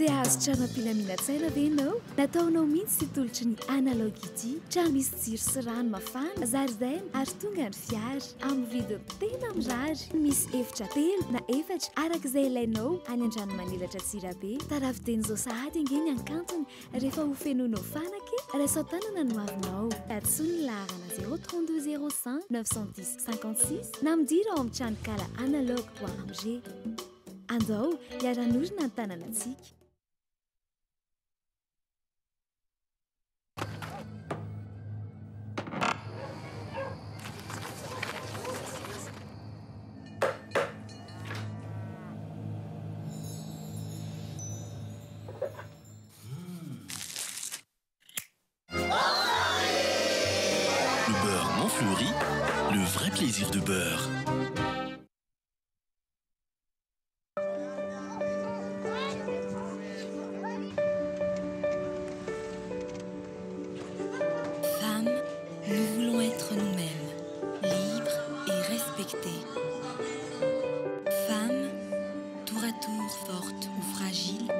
Te hahazo trano am-pilaminantsaina ve ianao? Nataonao mihitsy ity tolotry ny Analog ity. Trano misy jiro sy rano mafana, zaridaina ary tonga ny fiara. Amin'ny vidiny tena mirary. Misy efitra telo na efatra araka izay ilainao any Andranomanelatra Antsirabe. Taravidena izao sahady ange ny hankantony rehefa ho fenoinao fanaka e! Raiso an-tanana ny hoavinao. Antsoy ny laharana 032 05 910 56 na midira ao amin'ny tranonkala analog point mg. Andao hiara-hanorina ny tanànantsika. Le beurre Montfleury, le vrai plaisir de beurre. Femmes, nous voulons être nous-mêmes, libres et respectées. Femmes, tour à tour fortes ou fragiles,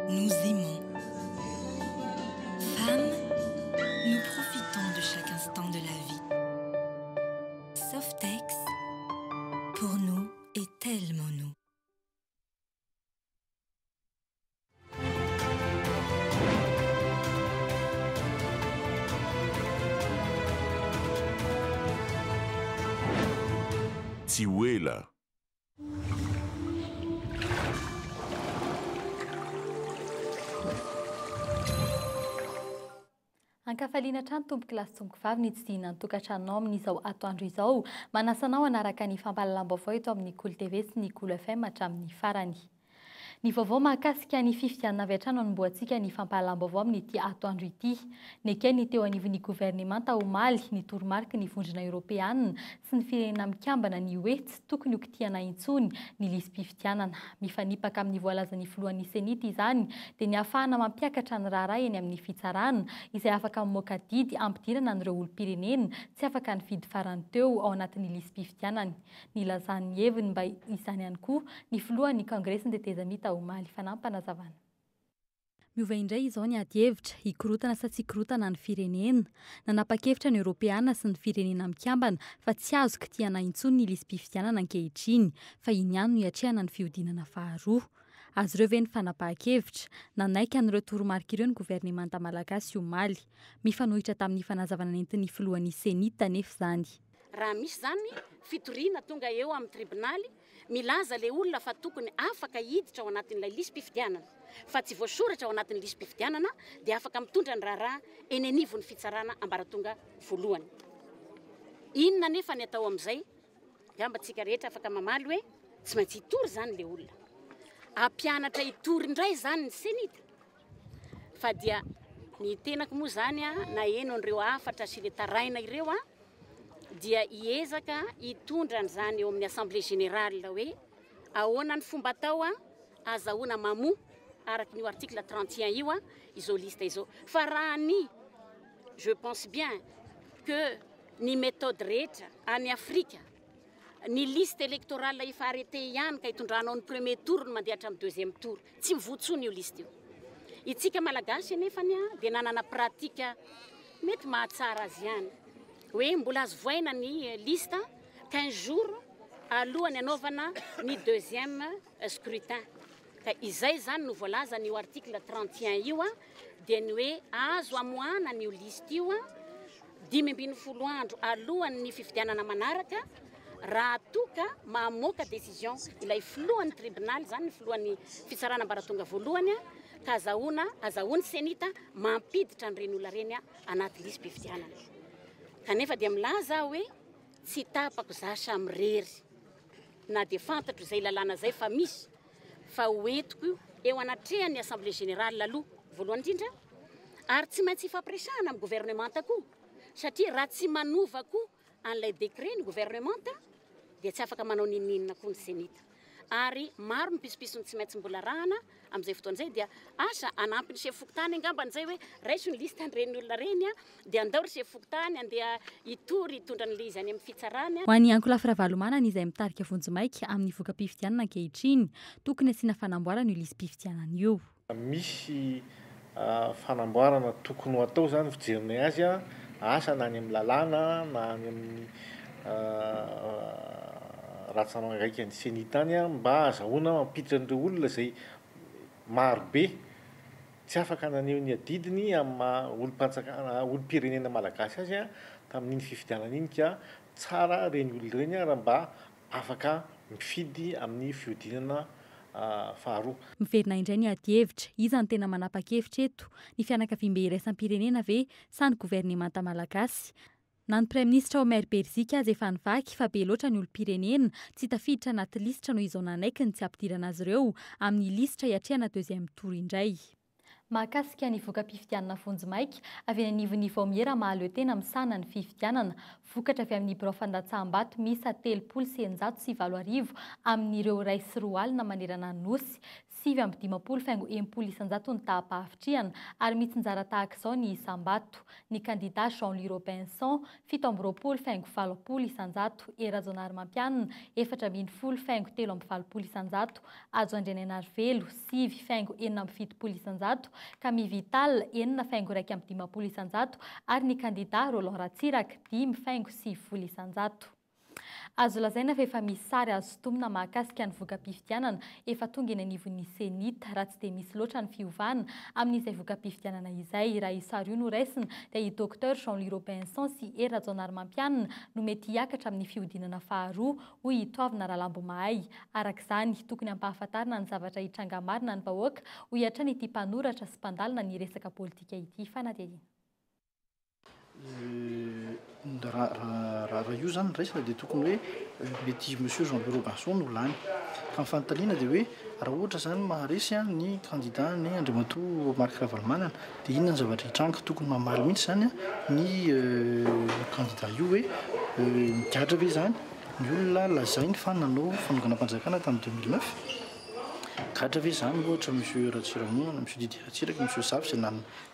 nous aimons. Femmes, nous profitons de chaque instant de la vie. Softex, pour nous et tellement nous. Tsy ho ela. Ankafaliana hatrany tompoko lahy sy tompoko vavy ny hitsidihina ny tokantranonao amin'izao atoandro izao. Manasa anao hanaraka ny fampahalalam-baovao eto amin'ny Kolo TV sy ny Kolo FM hatramin'ny farany. Ny vaovao mahakasika ny fifidianana avy hatrany no anombohantsika ny fampahalalam-baovao amin'ity atoandro ity. Neken'ny teo anivon'ny governemanta omaly ny toromariky ny Vondrona Eoropeanina sy ny Firenena Mikambana ny hoe tsy tokony hokitihana intsony ny lisi-pifidianana. Mifanipaka amin'ny voalazan'ny filohan'ny Cenit izany dia ny hahafahana mampiakatra ny raharaha eny amin'ny fitsarana izay afaka mamoaka didy hampidirana an'ireo olom-pirenena tsy afaka nifidy farany teo ao anatin'ny lisi-pifidianany. Nilazany ny heviny mba izany ihany koa ny filohan'ny Kongresin'ny tetezamita omaly. Fanampinazavana. Miova indray izao ny adihevitra, hikorontana sa tsy hikorontana ny firenena? Nanapa-kevitra ny Eoropeana sy ny Firenena Mikambana fa tsy azo kitihana intsony ny lisi-pifidianana ankehitriny, fa iny ihany no hiatrehana ny fihodinana faharoa. Azy ireo ve ny fanapahan-kevitra? Nanaiky an'ireo toromarika ireo ny governemanta malagasy omaly. Mifanohitra tamin'ny fanazavana nentin'ny filohan'ny Cenit anefa izany. Raha misy izany fitoriana tonga eo amin'ny tribonaly milaza ilay olona fa tokony afaka hiditra ao anatin'ilay lisi-pifidianana fa tsy voasoratra ao anatin'ny lisi-pifidianana dia afaka mitondra ny raharaha eny anivon'ny fitsarana ambaratonga voalohany. Inona anefa ny atao amin'izay? Angamba tsika rehetra afaka mamaly hoe tsy maintsy hitory izany ilay olona. Hampianatra hitory indray izany ny Cenit? Fa dia ny tenako moa izany naheno an'ireo hafatra sy ilay taraina ireo dia hiezaka hitondra an'izany eo amin'ny Assemblée Générale hoe ahoana ny fomba atao azahoana mamoa araka an'io article 31 io izao liste izao. Fa raha ny je pense bien que ny méthode rehetra any Afrika Ny liste électorale efa arrêté ihany ka itondranao ny premier tour no mandeha hatramin'ny deuxième tour. Tsy mivoa intsony io liste io. Itsika Malagasy anefany dia nanana pratique mety mahatsara azy ihany. Hoe mbola azo voaina ny liste 15 jours alohan'ny hanaovana ny deuxième scrutin. Ka izay izany no voalazan'io article 31 io dia ny hoe azo amoahana an'io liste io 15 andro alohan'ny fifidianana manaraka raha toa ka mamoaka décision ilay filohan'ny tribonaly izany ny filohan'ny fitsarana ambaratonga voalohany ka azahoana azahoan'ny cenit mampiditra an'ireny olona ireny anaty lisi-pifidianana. Kanefa dia milaza aho hoe tsy tapako za samirery na dia fantatro izay lalàna izay fa misy fa ho entiko eo anatrehan'ny assemblée générale aloha voalohany indrindra ary tsy maintsy hifampiresahana amin'ny gouvernemanta koa satria raha tsy manova koa an'ilay décret ny gouvernemanta dia tsy afaka manao n'inon'inona koa ny cenit. Ary maro ny pitsopitsony tsy maintsy mbola arahana amin'izay fotoana izay, dia asa hanampy ny sefo fokontany angambany izay hoe raiso ny liste an'ireny olona ireny dia andao ry sefo fokontany andeha hitory hitondra an'ilay izy any amin'ny fitsarana. Ho an'ny ankolafy Ravalomanana izay mitarika vonjimaika amin'ny voka-pifidianana ankehitriny, tokony hasiana fanamboarana io lisi-pifidianana io. Misy fanamboarana tokony ho atao izany fijerinay azy, asa na any amin'ny lalàna na any amin'ny ratsamangaikan'ny CENI tany mba ahazahoana mampiditra an'ireo olona izay marobe tsy afaka naneho ny adidiny amin'ny maha olom-panjakana, olom-pirenena malagasy azy tamin'iny fifidianana iny ka tsara ireny olona ireny raha mba afaka mifidy amin'ny fihodinana faharoa. Miverina indray ny adihevitra, iza no tena manapa-kevitra eto? Ny fianakaviambe iraisam-pirenena ve sa ny governemanta malagasy? Na ny praiminisitra Omer Beriziky aza efa nivaky fa be loatra ny olom-pirenena tsy tafiditra anaty lisitra noho izao nanaiky ny tsy hampidirana azy ireo amin'ny lisitra hiatrehana deuxième tour indray. Mahakasika ny voka-pifidianana vonjimaika avy eny anivon'ny Vaomiera mahaleo tena misahana ny fifidianana, vokatra avy amin'ny birao fandatsaham-bato miisa 8630 amin'ireo 2001 manerana ny Nosy, 59.60% ny taham-pahavitrihana ary mitsinjara tahaka izao ny isam-bato, ny kandida Jean Louis Robinson, 27.80%, Hery Rajaonarimampianina, 14.83%, Hajo Andrianainarivelo, 9.76%, Camille Vital, 6.51%, ary ny kandida Roland Ratsiraka, 5.90%. Azo lazaina fa efa misy sary azo sintomina mahakasika ny voka-pifidianana efa tonga eny anivon'ny Cenit, raha tsy dia misy loatra ny fiovana amin'izay voka-pifidianana izay. Raha io sary io no raisina dia i Docteur Jean Louis Robinson sy Hery Rajaonarimampianina no mety hiakatra amin'ny fihodinana faharoa, hoy i Toavina Ralambomahay. Araka izany, tokony hampahafantarina ny zavatra hitranga marina ny vahoaka, hoy hatrany ity mpanoratra sy mpandalina ny resaka politika ity. Fanadihadiana. Raha io izany no raisina dia tokony hoe mety Monsieur Jean Louis Robinson no lany. Fa ny fanontaniana dia hoe raha ohatra izany maharesy ny candidat ny Andriamatoa Marc Ravalomanana dia inona ny zavatra hitranga? Tokony mamaly mihitsy izany ny candidat io hoe migadra ve izany ny olona lazainy fa nanao fanonganam-panjakana tamin'ny 2009? Gadra ve izany ohatra Monsieur Ratsirahonana, Monsieur Didier Ratsiraka, Monsieur Zafy izay na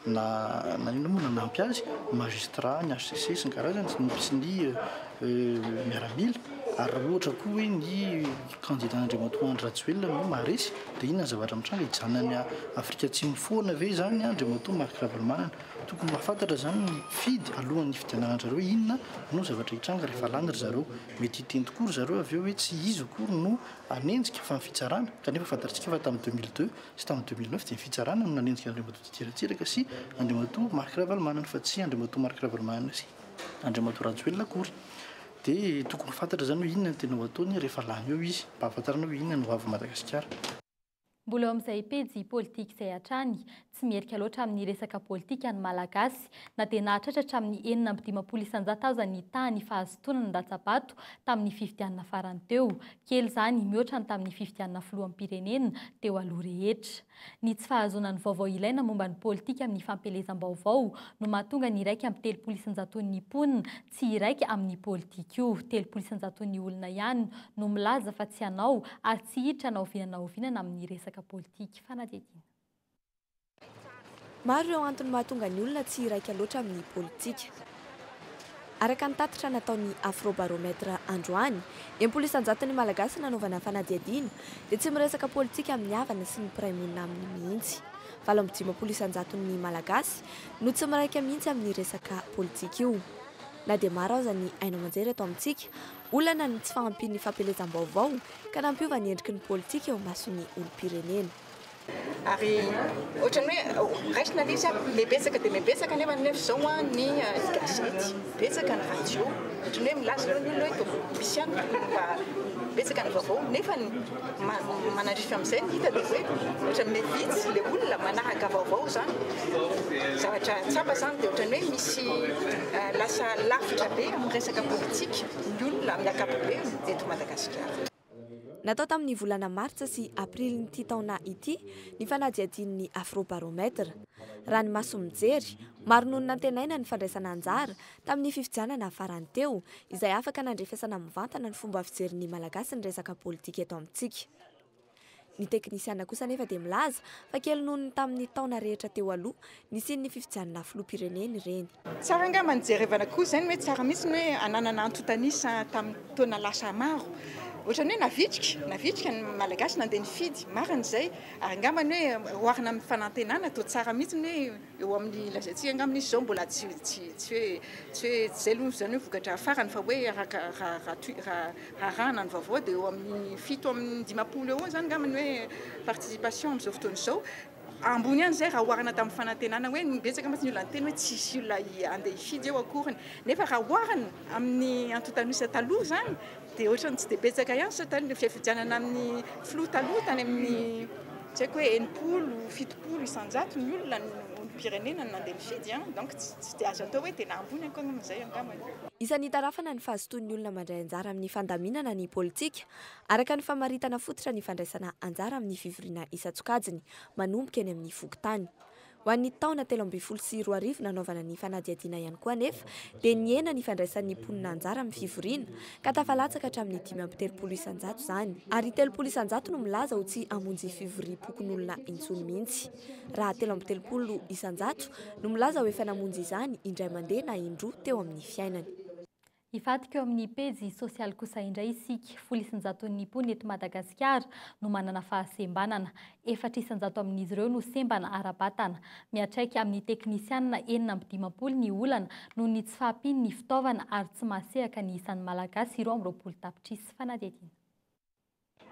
na inona moa nanampy azy, ny magistrat, ny HCC sy ny karazany, sy ny miaramila, ary raha ohatra koa hoe ny candidat Andriamatoa Andry Rajoelina no maharesy dia inona ny zavatra mitranga, hijanona any Afrika Atsimo foana ve izany Andriamatoa Marc Ravalomanana? Tokony mahafantatra izany ny mpifidy alohan'ny hifidianana an-dry zareo hoe inona no zavatra hitranga rehefa lany ry zareo. Mety hiteny tokoa ry zareo avy eo hoe tsy izy akory no hanenjika fa ny fitsarana, kanefa fantatsika fa tamin'ny 2002 sy tamin'ny 2009 dia ny fitsarana no nanenjika an'Andriamatoa Didier Ratsiraka sy Andriamatoa Marc Ravalomanana fa tsy Andriamatoa Marc Ravalomanana sy Andriamatoa Rajoelina akory. Dia tokony ho fantatra izany hoe inona no tena ho ataony rehefa lany eo izy mba hahafantarana hoe inona no ho avin'i Madagasikara. Mbola eo amin'izay pejy politika izay hatrany, tsy miherika loatra amin'ny resaka politika ny Malagasy, na dia nahatratra hatramin'ny 56% aza ny tahan'ny fahazotoana nandatsa-bato tamin'ny fifidianana farany teo. Kely izany, mihoatra ny tamin'ny fifidianana filoham-pirenena teo aloha rehetra. Ny tsy fahazoana ny vaovao ilaina momba ny politika amin'ny fampielezam-baovao no mahatonga ny 31%-n'ny mponina tsy hiraika amin'ny politika io. 30%-n'ny olona ihany no milaza fa tsy hanao ary tsy hiditra na oviana na oviana na amin'ny resaka politika. Fanadihadiana. Maro ireo antony mahatonga ny olona tsy hiraika loatra amin'ny politika. Araka ny tatitra nataon'ny Afrobaromètre androany, 60%-n'ny Malagasy nanaovana fanadihadiana dia tsy miresaka politika amin'ny havana sy ny mpiray monina aminy mihitsy. 58%-n'ny Malagasy no tsy miraika mihitsy amin'ny resaka politika io. Na dia maro aza ny haino aman-jery eto amintsika, olana ny tsy fahampian'ny fampielezam-baovao ka nampiova ny endriky ny politika eo imason'ny olom-pirenena. Ary ohatran'ny hoe raisina ilay izy mihebetsaka dia mihebetsaka nefa nefa izao ny gazety, betsaka ny radio, ohatran'ny hoe milaza ireo ny olona hoe tokony misy ihany tokony mba betsaka ny vaovao nefa ny manandrify amin'izay ny hita dia hoe ohatran'ny miha-vitsy ilay olona manaraka vaovao izany. Zavatra tsapa izany dia ohatran'ny hoe misy lasa lavitra be amin'ny resaka politika ny olona amin'ny ankapobeny eto Madagasikara. Natao tamin'ny volana martsa sy aprilin'ity taona ity ny fanadihadian'ny Afrobaromètre. Raha ny maso mijery, maro noho ny nantenaina ny fandraisana anjara tamin'ny fifidianana farany teo, izay afaka nandrefesana mivantana ny fomba fijerin'ny Malagasy ny resaka politika eto amintsika. Ny teknisiana kosa anefa dia milaza fa kely noho ny tamin'ny taona rehetra teo aloha nisian'ny fifidianana filoham-pirenena ireny. Tsara angamba ny jerevana koa izay ny hoe tsara mihitsy ny hoe ananana antontan'isa tamin'ny taona lasa maro. Ohatran'ny hoe navitrika, navitrika ny Malagasy nandeha nifidy, marina izay. Ary angamba ny hoe oharina amin'ny fanantenana toa tsara mihitsy ny hoe eo amin'ny lazaintsika angamba izy izao mbola tsy tsy tsy hoe tsy hoe tsy izay aloha izany hoe vokatra farany fa hoe araka raha raha toy raha arahana ny vaovao dia eo amin'ny 57 eo izany angamba ny hoe participation amin'izao fotoana izao. Ambony ihany izay raha oharina tamin'ny fanantenana hoe betsaka mantsy ny olona niteny hoe tsy hisy olona handeha hifidy eo akoriny. Nefa raha oharina amin'ny antontan'isa taloha izany dia ohatran'ny tsy dia betsaka ihany sao tany fifidianana amin'ny filoha taloha tany amin'ny tsy haiko hoe 60, 70% ny olona ny olom-pirenena no nandeha nifidy an, donc tsy dia azo atao hoe tena ambony akory amin'izay angambany. Isan'ny itarafana ny fahazotoan'ny olona mandray anjara amin'ny fandaminana ny politika, araka ny famaritana fototra ny fandraisana anjara amin'ny fivoriana isan-tsokajiny, manomboka eny amin'ny fokontany. Ho an'ny taona 2013 nanaovana ny fanadihadiana ihany koa anefa dia nihena ny fandraisan'ny mponina anjara amin'ny fivoriana ka tafalatsaka hatramin'ny 35% izany. Ary 30% no milaza ho tsy hamonjy fivoriam-pokonolona intsony mihitsy. Raha 33% no milaza ho efa namonjy izany indray mandeha na indroa teo amin'ny fiainany. Hivadika eo amin'ny pejy sosialy kosa indray isika. 10% mponina eto Madagasikara no manana fahasembanana. 4% amin'izy ireo no sembana ara-batana. Miantraika amin'ny teknisianina 56 ny olana noho ny tsy fahampian'ny fitaovana ary tsy mahasehaka ny isan'ny Malagasy 22 tapitrisa. Fanadihadiana.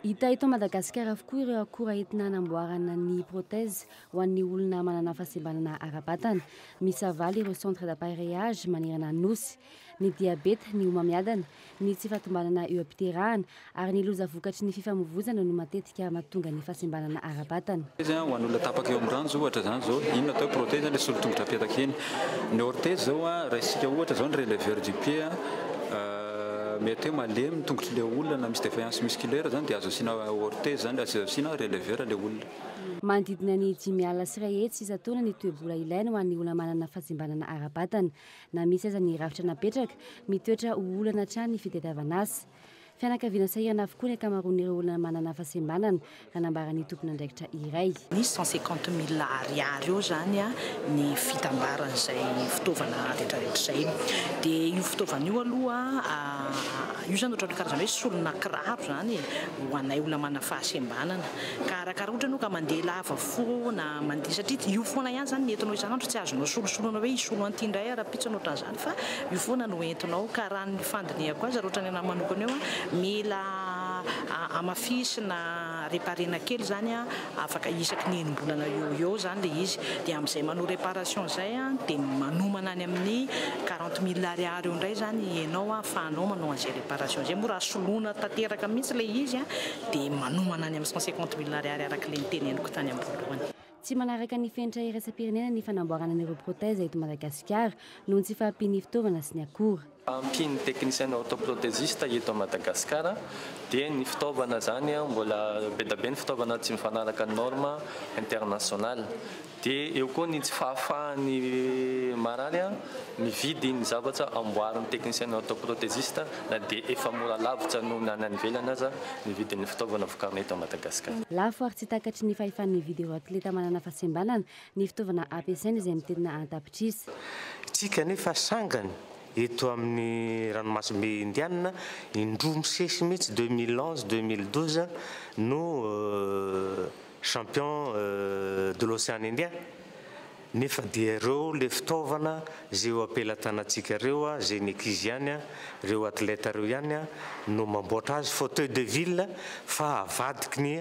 Hita eto Madagasikara avokoa ireo akora entina hanamboarana ny prothèse ho an'ny olona manana fahasembanana ara-batana. Misy valo ireo centre d'appareillage manerana ny nosy. Ny diabeta, ny homamiadana, ny tsy fahatombanana eo am-piterahana ary ny loza vokatry ny fifamoivoizana no matetika mahatonga ny fahasembanana ara-batana. Ho an'olona tapaka eo amin'ny ranjo ohatra izany izao, inona atao hoe prothèse? Ilay solotongotra apetaka eny. Ny orthèse izao, raisitsika ohatra izao ny releveur du pied, mety hoe malemy ny tongotr'ilay olona na misy défaillance musculaire izany dia azo asiana orthèse izany, azo asiana releveur ilay olona. Manodidina ny 105 isan-taona ny toe-bola ilaina ho an'ny olona manana fahasembanana ara-batana. Na misy aza ny rafitra napetraka, mitoetra ho olana hatrany ny fitadiavana asa. Fianakaviana sahirana avokoa ny ankamaroan'ireo olona manana fahasembanana, raha nambaran'ny tompon'andraikitra iray. Ny 150 000 ariary eo izany ny fitambaran'izay fitaovana rehetrarehetra izay. Dia io fitaovana io aloha, io izany ohatran'ny karazana hoe solona kiraro izany e, ho anay olona manana fahasembanana. Ka arakara ohatra ianao ka mandeha lava foana, mandeha satria io foana ihany izany ny entinao isan'andro, tsy azonao solosoloina hoe hisolo an'ity indray aho rahampitso na ohatran'izany fa io foana no entinao. Ka raha ny fandinihako azy, raha ohatran'ny anahy manokana eo, mila hamafisina, réparena kely izany, afaka isaky ny enim-bolana eo ho eo izany ilay izy. Dia amin'izay manao réparation izay dia manomana any amin'ny 40 000 ariary eo indray izany ianao ahafahanao manao an'izay réparation izay. Moa raha soloina tanteraka mihitsy ilay izy dia manomana any amin'ny 150 000 ariary araka ilay niteneniko tany am-boalohany. Tsy manaraka ny fenitra iraisam-pirenena ny fanamboarana an'ireo prothèse eto Madagasikara noho ny tsy fahampian'ny fitaovana sy ny akora. Fahampian'ny teknisiana orthoprothésiste eto Madagasikara dia ny fitaovana izany mbola be dia be ny fitaovana tsy mifanaraka ny norme internationale. Dia eo koa ny tsy fahafahan'ny marary mividy ny zavatra amboarin'ny teknisiana orthoprothésiste na dia efa mora lavitra noho ny any ivelany aza ny vidin'ny fitaovana vokarina eto Madagasikara. Lafo ary tsy takatry ny fahefan'ny mividy ireo atleta manana fahasembanana ny fitaovana ampiasaina izay mitentina an-tapitrisa. Tsika nefa sangany eto amin'ny ranomasimbe Indianina, indroa misesy mihitsy 2011, 2012 no champion de l'océan Indien. Nefa dia ireo le fitaovana zay eo am-pelatanantsika ireo, zay ny ankizy ihany, ireo atleta ireo ihany no mamboatra azy, fauteuil de ville fa avadiky ny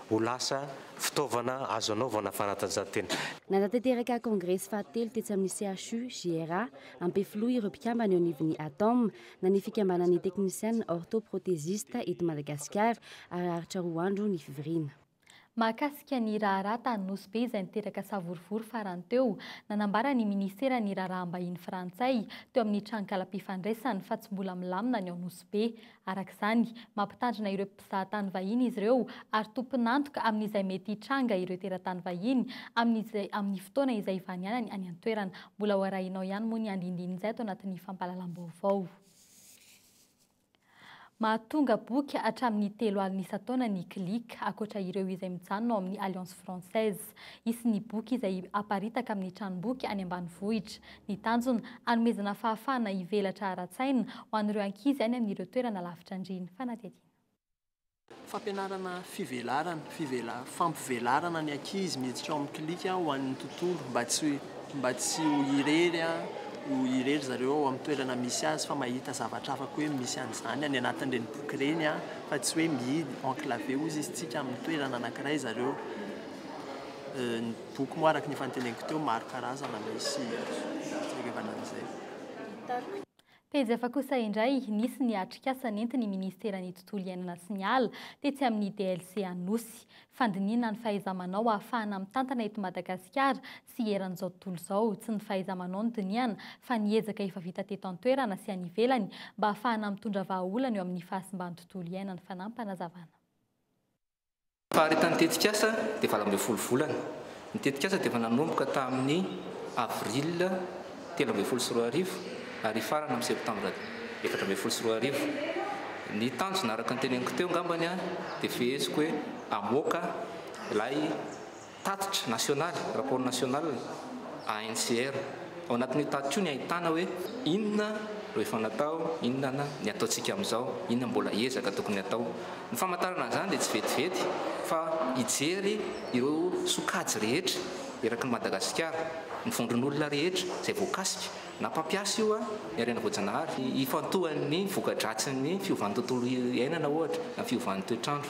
ho lasa fitaovana azo anaovana fanatanjahantena. Nanatanteraka kongresy fahatelo tetsy amin'ny CHU JRA Ampefiloha ireo mpikambana eo anivon'ny ATOM na ny fikambanan'ny teknisiana orthoprothésiste eto Madagasikara ary haharitra 2 andro ny fivoriana. Mahakasika ny raharaha tany Nosy Be izay niteraka savorovoro farany teo, nanambara ny minisiteran'ny Raharaham-bahiny frantsay teo amin'ny tranonkalam-pifandraisany fa tsy mbola milamina ny ao Nosy Be. Araka izany, mampitandrina ireo mpizahatany vahiny izy ireo ary tompon'antoka amin'izay mety hitranga ireo teratany vahiny amin'izay amin'ny fotoana izay ivanianany any an-toerana. Mbola ho arahinao ihany moa ny andindinin'izay ato anatin'ny fampahalalam-baovao. Mahatonga boky hatramin'ny 30 isan-taona ny Click, ankoatra ireo izay mijanona ao amin'ny Alliance Française. Hisy ny boky izay haparitaka amin'ny tranomboky any ambanivohitra. Ny tanjona, hanomezana fahafahana hivelatra ara-tsaina ho an'ireo ankizy any amin'ireo toerana lavitra andriana. Fanadihadiana. Fampianarana fivelarana, fivela, fampivelarana ny ankizy miditra ao amin'ny Click ho an'ny tontolo mba tsy mba tsy ho irery ho irery zareo ao amin'ny toerana misy azy fa mahita zavatra hafa koa hoe misy an'izany any anatin'ireny boky ireny fa tsy hoe mihidy, enclavé hozy izy tsika amin'ny toerana anankiray zareo. Ny boky moa araka ny efa noteneniko teo maro karazana misy jerevana an'izay. Pejy hafa kosa indray, nisy ny atrikasa nentin'ny minisiteran'ny Tontolo iainana sy ny ala tetsy amin'ny DLC Anosy. Fandinihana ny fahaiza-manao ahafahana mitantana eto Madagasikara sy eran'izao tontolo izao. Tsy ny fahaiza-manao no dinihana fa ny ezaka efa vita teto an-toerana sy any ivelany mba ahafahana mitondra vahaolana eo amin'ny fahasimban'ny tontolo iainana. Fanampinazavana. Faharetan'ny tetikasa dia 18 volana. Ny tetikasa dia efa nanomboka tamin'ny avril 2013 ary hifarana amin'ny septambra 2014. Ny tanjona araka ny teneniko teo angambany dia feheziko hoe hamoaka ilay Tatitra nasionaly, rapport national, ANCR. Ao anatin'io tatitra io ny ahitana hoe inona no efa natao, inona ny ataontsika amin'izao, inona mbola ezaka tokony hatao. Ny famantarana an'izany dia tsy vetivety fa hijery ireo sokajy rehetra eraky ny Madagasikara, ny vondron'olona rehetra izay voakasika, na mpampiasa io ny harena voajanahary, ifantohan'ny voka-dratsin'ny fiovan'ny tontolo iainana ohatra na fiovan'ny toetr'andro.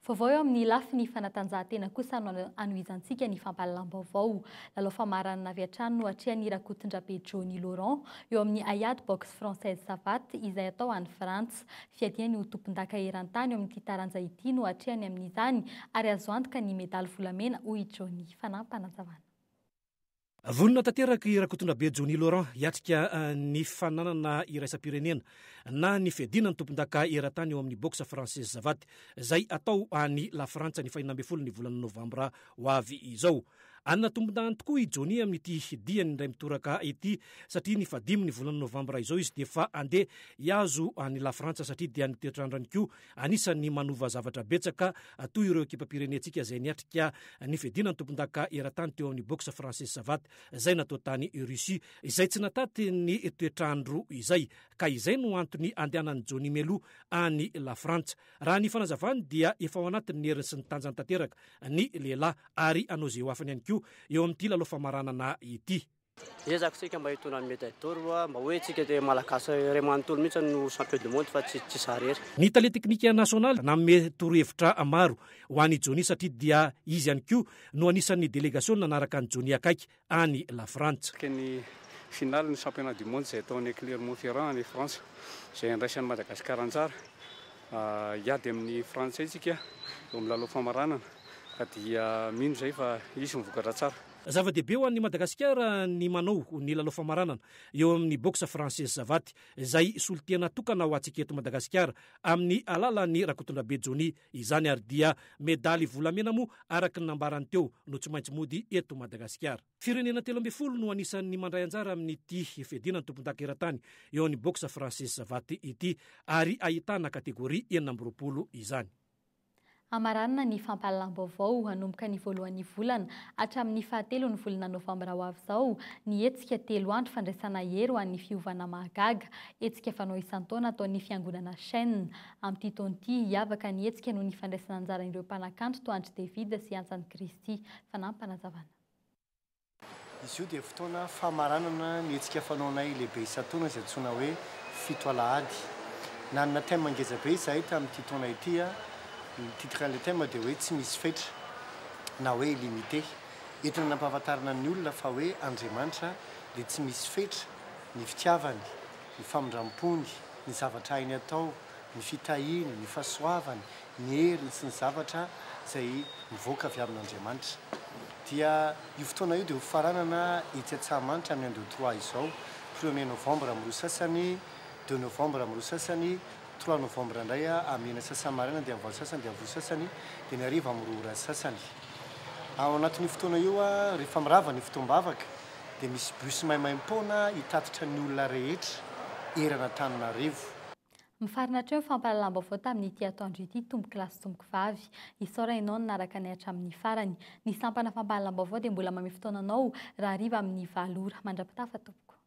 Vaovao eo amin'ny lafiny fanatanjahantena kosa no hanohizantsika ny fampahalalam-baovao. Lalao famaranana avy hatrany no atrehan'i Rakotondrabe Johnny Laurent eo amin'ny haiady boxe française savate izay atao any Frantsa. Fiadiany ho tompondaka eran-tany eo amin'ity taranja ity no atrehany amin'izany ary azo antoka ny medaly volamena hoy i Johnny. Fanampanatsavana. Vonona tanteraka i Rakotondrabe Johnny Laurent hiatrika ny fananana iraisam-pirenena na ny fiadiana ny tompondaka eran-tany eo amin'ny boxe française savate izay atao any Lafrantsa ny fahenina ambin'ny folo ny volana novambra ho avy izao. Hanana tombondahiny tokoa i Johnny amin'ity diany indray mitoraka ity satria ny fahadimy ny volana novambra izao izy dia efa handeha hihazo any Lafrantsa satria dia ny toetr'andro ihany koa Anisan'ny manova zavatra betsaka toy ireo ekipam-pirenentsika izay niatrika ny fiadiana ny tompondaka eran-tany teo amin'ny boxe française savate izay natao tany Russie izay tsy nataty ny toetr'andro izay ka izay no antony andehanan'i Johnny Melo any Lafrantsa. Raha ny fanazavany dia efa ao anatin'ny heriny sy ny tanjany tanteraka ny lehilahy ary hanao izay ho afany ihany koa eo amin'ity lalao famaranana ity. Ezaka tsika mba hitondra ny médaille d'or mba hoe tsika de malagasy iray manontolo mihitsy no champion du monde fa tsy tsy za rery. Ny tale teknika nasionaly nanome torohevitra maro ho an'i Johnny satria dia izy ihany koa no anisan'ny delegasiona nanaraka an'i Johnny akaiky any Lafrantsa. Araka ny finale ny championnat du monde izay atao any Clermont-Ferrand any France izay andraisan'i Madagasikara anjara. Hiady amin'ny frantsay isika eo amin'ny lalao famaranana ka dia mino izahay fa hisy ny vokatra tsara. Zava-dehibe ho an'i Madagasikara ny manao ny lalao famaranana eo amin'ny boxe française savate, izay solontena tokana ho antsika eto Madagasikara amin'ny alalan'i Rakotondrabe Johnny izany ary dia medaly volamena moa araka ny nambarany teo no tsy maintsy mody eto Madagasikara. Firenena 13 no anisan'ny mandray anjara amin'ity fiadiana ny tompondaka eran-tany eo amin'ny boxe française savate ity ary ahitana kategoria 26 izany. Hamaranana ny fampahalalam-baovao hanomboka ny voalohan'ny volana hatramin'ny fahatelon'ny volana novambra ho avy izao ny hetsika telo andro fandraisana hery ho an'ny fiovana mahagaga. Hetsika fanao isan-taona ataon'ny fiangonana Chaîne. Amin'ity taona ity, hiavaka ny hetsika noho ny fandraisana anjaran'ireo mpanakanto toa an-dry David sy Antsan'i Kristy. Fanampinazavana. Izy io dia fotoana famaranana ny hetsika fanaonay lehibe isan-taona izay antsoina hoe Fito Alahady. Nanana thème ngeza be izahay tamin'ity taona ity, ny titre an'ilay thème dia hoe Tsy misy fetra na hoe illimité. Entina nampahafantarana ny olona fa hoe Andriamanitra dia tsy misy fetra ny fitiavany, ny famindram-pony, ny zavatra hainy atao. ny fitahiany, ny fahasoavany, ny heriny sy ny zavatra izay mivoaka avy amin'Andriamanitra. Dia io fotoana io dia ho faranana etsy Antsahamanitra amin'ny un deux trois izao, premier novembre amin'ny roa sasany, deux novembre amin'ny roa sasany, trois novembre indray amin'ny enina sasany maraina dia amin'ny valo sasany dia amin'ny roa sasany dia ny hariva amin'ny roa ora sasany. Ao anatin'io fotoana io rehefa mirava ny fotoam-bavaka dia misy bus maimaimpoana hitatitra ny olona rehetra eran'Antananarivo. Mifarana hatreo ny fampahalalam-baovao tamin'ity atoandro ity tompokolahy sy tompokovavy. Isaorana ianao nanaraka anay hatramin'ny farany. Ny sampana fampahalalam-baovao dia mbola mamehy fotoana anao rahariva amin'ny valo ora. Mandra-pitafa tompoko.